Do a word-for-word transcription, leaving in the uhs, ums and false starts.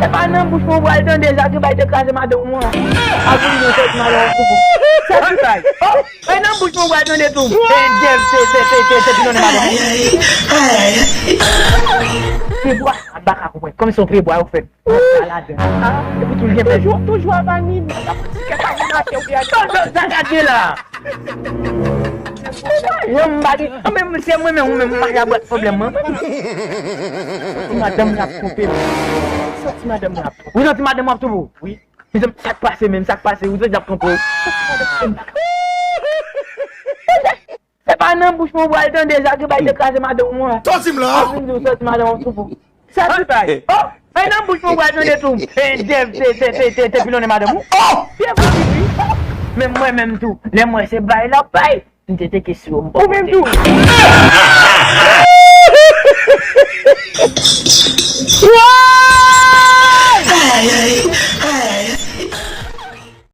Se pa nan bouch mwen w pral tande Zaki bay te kraze madanm ou an. Agoun yo sòti madanm ou an pou. Sa ki bay? Oh, e nan bouch mwen w pral tande tou. E Dev te te te te te pilonne madanm ou. Pye bwa, m pa ka konprann. Kòm se yon pye bwa yo fè. Sa ladan. Ah, epi tou l gen pè. Toujou, toujou ap anime. Sa pa ti kè ka vin atè ou te atè. Sa, sa, sa gade la. Yo, m pa di, anben, se mwen menm, ou menm, m pa ka bwè pwoblèm mwen. Ti madanm nan ap twonpe m. Sa ti madanm nan ap twonpe. Ou santi madanm ap twonpe w? Wi. Mezanmi, sa k pase menm, sa k pase, ou santi ap twonpe w? Se pa nan bouch mwen w pral tande Zaki bay te kraze madanm ou an. Sa w di m la? Ap vin di w santi madanm ap twonpe w. Sa ki bay? Oh, e nan bouch mwen w pral tande tou. E Dev te te te te te pilonne madanm ou. Oh, pye bouch li. Men mwen menm tou, lè m wè se bay l ap bay, m te teke sou yo, m poko teke. Ou menm tou.